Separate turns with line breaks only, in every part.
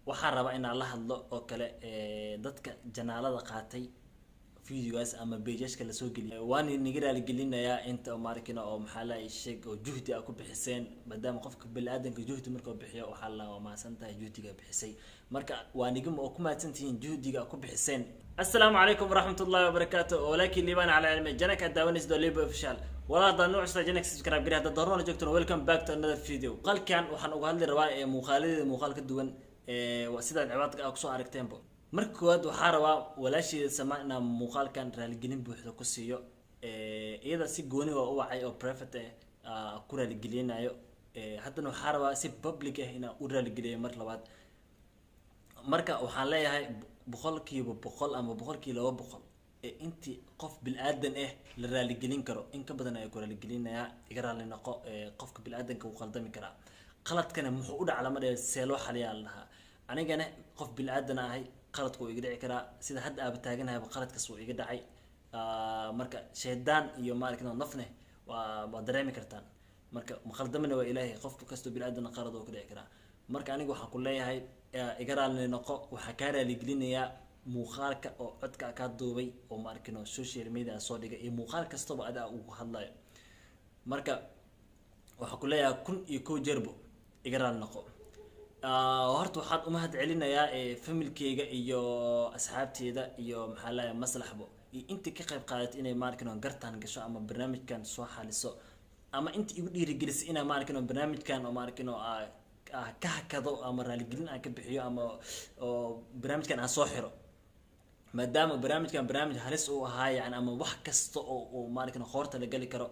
Waxaan rabaa inaan la hadlo oo kale dadka channelada qaatay videogaas ama pageska lasoo geliyay. Waan niga raaligelinayaa inta maarkina oo maxaa la sheeg oo juhdi a ku bixiseen, maadaama qofka bani-aadanka juhdi markuu bixiyo waxaa la waa mahadsan tahay juhdiga bixisay. Marka waa niga oo ku mahadsantihiin juhdiga ku bixiseen. Assalaamu calaykum waraxmat ullahi wabarakaatu. Walaakin Liibaan Cala Cilmi channelka daawanaysid waa Libo Official. Walaa haddaad nuuc custaa channelka subscribe gari, haddaad doornona joogtona, welcome back to another video. Muuqaalkan waxaan uga hadli rabaa ee muuqaaladeeda muuqaal ka duwan ee sidaad cibaadka aa kusoo aragteenba. Marka koowaad waxaa rabaa walaasheeda Samaan inaan muuqaalkan raaligelin buuxda ku siiyo. Iyada si gooni waa u wacay oo private ah ku raaligelinayo. Haddana waxaa rabaa si public ah inaan u raaligeliyo mar labaad. Marka waxaan leeyahay 100% ama 200% ee intii qof bil-aadan ah la raaligelin karo in ka badan ayaa ku raaligelinayaa. Iga raali noqo. Qofka bil-aadanka wuu qaldami karaa, qaladkana muxuu u dhaca lama dhehe, see loo xaliyaa la dhahaa. Anigana qof bil-aadan ahay, qaladku wuu iga dhici karaa. Sida hadda aaba taaganahayba qaladkaas wuu iga dhacay. Marka shaydaan iyo maaragta nafne waa dareemi kartaan. Marka maqaldamina waa Ilaahay, qofka kastoo bil-aadan qalad oo ka dhici karaa. Marka aniga waxaan ku leeyahay iga raali noqo. Waxaa kaa raaligelinayaa muuqaalka oo codka kaa duubay oo maarkino social media soo dhigay iyo muuqaal kastaba adaa ugu hadlayo. Marka waxaan ku leeyahay 1001 jeerbo iga raali noqo. Horta waxaan umahad celinayaa familkeyga iyo asxaabteeda iyo maxaa laaya maslaxbo iyo intii ka qayb qaadatay inay maarkino gartaan gasho ama barnaamijkan soo xaliso ama inta igu dhiirigelisay inaa maarkino barnaamijkan oo maarkino ka hakado ama raaligelin aan ka bixiyo ama oo barnaamijkan aan soo xiro, maadaama barnaamijkan barnaamij halis uu ahaa, yani ama wax kasta oo uu maarkino qoorta la geli karo.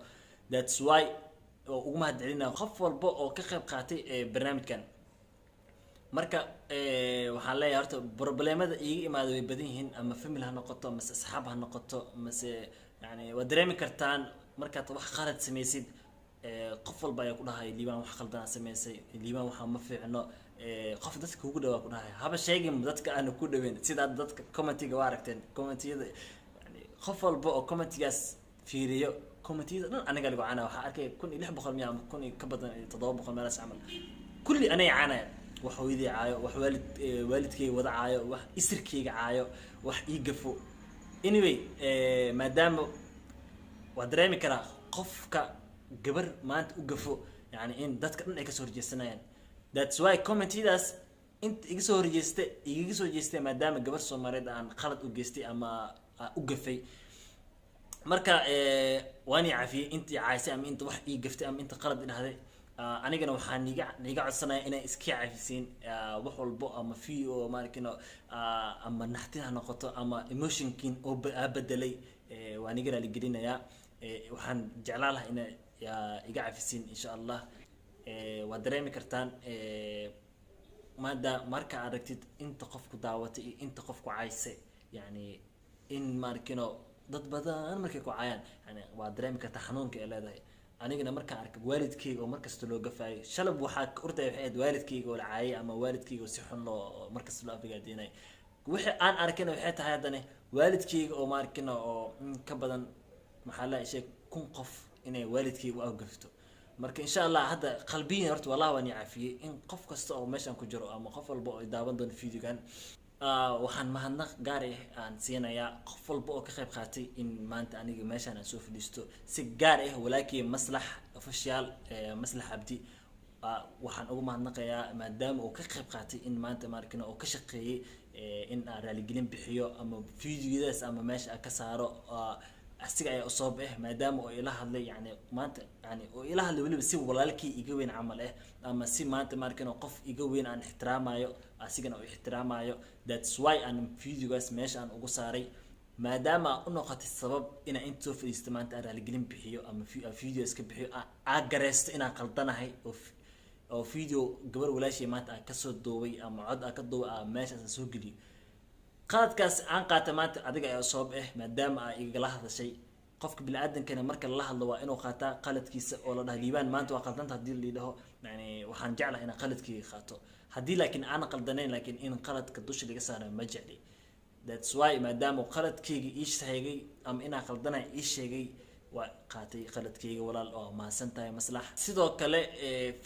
That's why oo ugu mahad celinaya qof walba oo ka qayb qaatay barnaamijkan. Marka waxaan leeyahay horta problemada iiga imaada way badan yihiin, ama family ha noqoto mase asxaab ha noqoto mase yani waad dareemi kartaan markaad wax qalad samaysid, qof walba ayaa ku dhahay: "Liibaan, wax qaldan aad samaysay. Liibaan, waxaa ma fiicno." Qof dadka kugu dhawaa ku dhahay, haba sheegin dadka aanu ku dhaweyn. Sida dadka commentiga waa aragteen, commentiyada yani qof walba oo commentigaas fiiriyo, commentiyada dhan aniga lagu canaa. Waxaa arkay 1600 miya ama kun iyo ka badan iyo 700 meelaas camal, kulli anay caanaya. Wax hooyadii caayo, wax waalid waalidkayga wada caayo, wax isirkayga caayo, wax ii gafo. Anyway, maadaama waa dareemi karaa qofka gabar maanta u gafo, yani in dadka dhan ay kasoo horjeesanayaan. That's why commentiyadaas inta iga soo horjeestay igaga soo jeestay, maadaama gabar Soomaaliyeed aan qalad u geystay ama aan u gafay. Marka waan i cafiyey intii caaysay ama inta wax ii gaftay ama inta qalad idhahday. Anigana waxaa niga codsanaya inay iska cafisiin wax walbo ama fee oo maarkino ama naxtin ha noqoto ama emotionkin oo aa bedelay. Waan iga raaligelinayaa. Waxaan jeclaan lahaa inay iga cafisiin insha Allah. Waad dareemi kartaan maada marka aragtid inta qofku daawatay iyo inta qofku caysay, yani in maarkino dad badan markay ku caayaan, yani waad dareemi kartaa xanuunka ay leedahay. Anigana markaan arkay waalidkeyga oo markasta loo gafaayo, shalab waxaa ka ordaya waxay ahayd waalidkeyga oo la caayay ama waalidkeyga oo si xun loo markasta loo afagaadeenay. Wixii aan arkayna waxay tahay haddana waalidkeyga oo maarkino oo in ka badan maxaa la sheeg 1000 qof inay waalidkeyga u afgafto. Marka insha Allah hadda qalbiyan horta wallahi waan i cafiyey in qof kasta oo meeshan ku jiro ama qof walba oo daawan doono videogan. Waxaan mahadnaq gaar ah aan siinayaa qof walba oo ka qayb qaatay in maanta aniga meeshaan aan soo fadhiisto, si gaar ah walaalkii Maslax Official, Maslax Cabdi. Waxaan ugu mahadnaqayaa maadaama uu ka qayb qaatay in maanta maarkino oo ka shaqeeyey in aan raaligelin bixiyo ama videodaas ama meesha aan ka saaro. Asiga ayaa usabab ah, maadaama oo ila hadlay, yani maanta yani oo ila hadlay weliba si walaalkii iga weyn camal ah ama si maanta maarkino qof iga weyn aan ixtiraamayo, asigana oo ixtiraamayo. That's why aan videogaas meesha aan ugu saaray, maadaama u noqotay sabab inaan inta soo fadhiisto maanta aan raaligelin bixiyo ama video iska bixiyo, aa gareysto inaan qaldanahay oo video gabar walaashay maanta aan kasoo duubay ama cod aan ka duubay aan meeshaas aan soo geliyo. Qaladkaas aan qaata maanta adiga ayaa sabab ah, maadaama aa igala hadashay. Qofka bini-aadankana marka lala hadlo waa inuu qaataa qaladkiisa oo la dhaha: "Liibaan, maanta waa qaldanta." Hadii la dhaho, yani waxaan jeclahay inaan qaladkeyga qaato. Haddii laakiin aanan qaldanayn, laakiin in qaladka dusha laga saara ma jecli. That's why maadaama uu qaladkeyga ii sheegay ama inaan qaldanay ii sheegay. Waa qaatay qaladkayga, walaal, oo mahadsan tahay, Maslax. Sidoo kale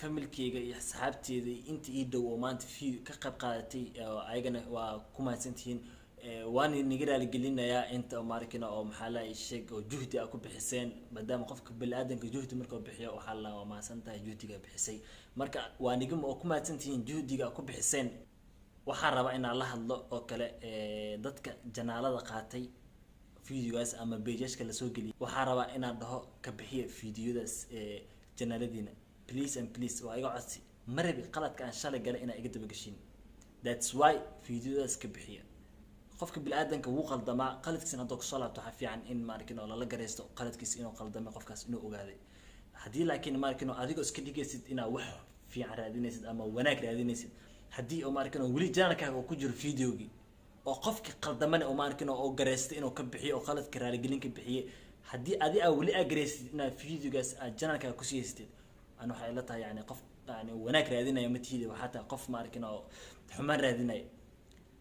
familkeyga iyo asxaabteeda inta ii dhow oo maanta video ka qayb qaadatay, ayagana waa ku mahadsantihiin. Waan niga raaligelinayaa inta maarkina oo maxaa la sheeg oo juhdi a ku bixiseen, maadaama qofka bani-aadanka juhdi markuu bixiyo waxaa la waa mahadsan tahay juhdiga bixisay. Marka waa niga oo ku mahadsantihiin juhdiga ku bixiseen. Waxaan rabaa inaan la hadlo oo kale dadka channelada qaatay videogaas ama pageska lasoo geliyay. Waxaan rabaa inaan dhaho ka bixiya videodaas channeladiina, please and please. Waa iga codsi. Ma rabi qaladka aan shalay galay inaa iga dabageshin. That's why videodaas ka bixiya. Qofka bini-aadanka wuu qaldamaa, qaladkiisana haddoo kusoo laabto waxaa fiican in maarkin oo lala garaysto qaladkiisa, inuu qaldamay qofkaas, inuu ogaaday. Haddii laakiin maarkin oo adigoo iska dhigaysid inaad wax fiican raadinaysid ama wanaag raadinaysid, haddii oo maarkin oo weli channelkaaga uu ku jiro videogii oo qofki qaldamane oo maarkin oo garaystay inuu ka bixiyo oo qaladka raaligelin ka bixiyey, haddii adi aa weli aa garaysid inaad videogaas aad channelkaaga kusii haysatid, an waxay ila tahay yani qof yani wanaag raadinaya ma tihidi. Waxaa tahay qof maarkin oo xumaan raadinaya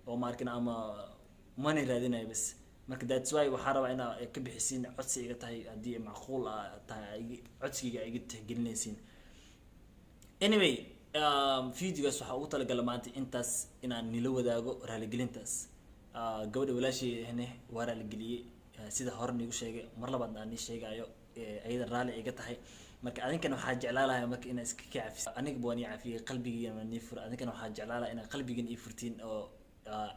oo maarkin ama money raadinaya bas. Marka that's why waxaa rabaa inaa ka bixisiin, codsi iga tahay. Haddii macquul a tahay, codsigayga iga tixgelinaysiin. Anyway, videogaas waxaa ugu talagala maanta intaas inaan nila wadaago raaligelintaas. Gabadha walaasheehne waa raaligeliyey, sida hore niigu sheegay, mar labaadna aan nii sheegayo, ayada raalli iga tahay. Marka adinkan waxaa jeclaa lahay marka inaa iska ka cafis. Anigaba waan ii cafiyey, qalbigiina waan nii fura. Adinkana waxaa jeclaa lahay inaa qalbigiina ii furtiin oo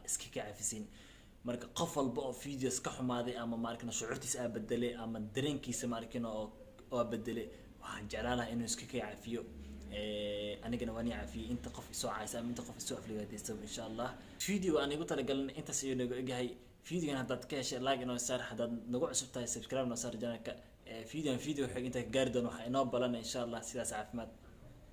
iska ka cafisiin. Marka qof walba oo videos ka xumaaday ama maarkina shucuurtiisa aa bedelay ama dareenkiisa maarkina oo bedelay, waxaan jeclaa lahaa inuu iska ka cafiyo. Anigana waan ii cafiyey inta qof isoo caysa ama inta qof isoo afligaadaysaba. Insha Allah video aan igu talagalin intaas ayuu nagu egyahay. Videogan haddaad ka heshay, like inoo saar. Haddaad nagu cusub tahay, subscribe noo saar channelka. Videoan video xig intaa ka gaari doono waxaa inoo balana insha Allah sidaas caafimaad.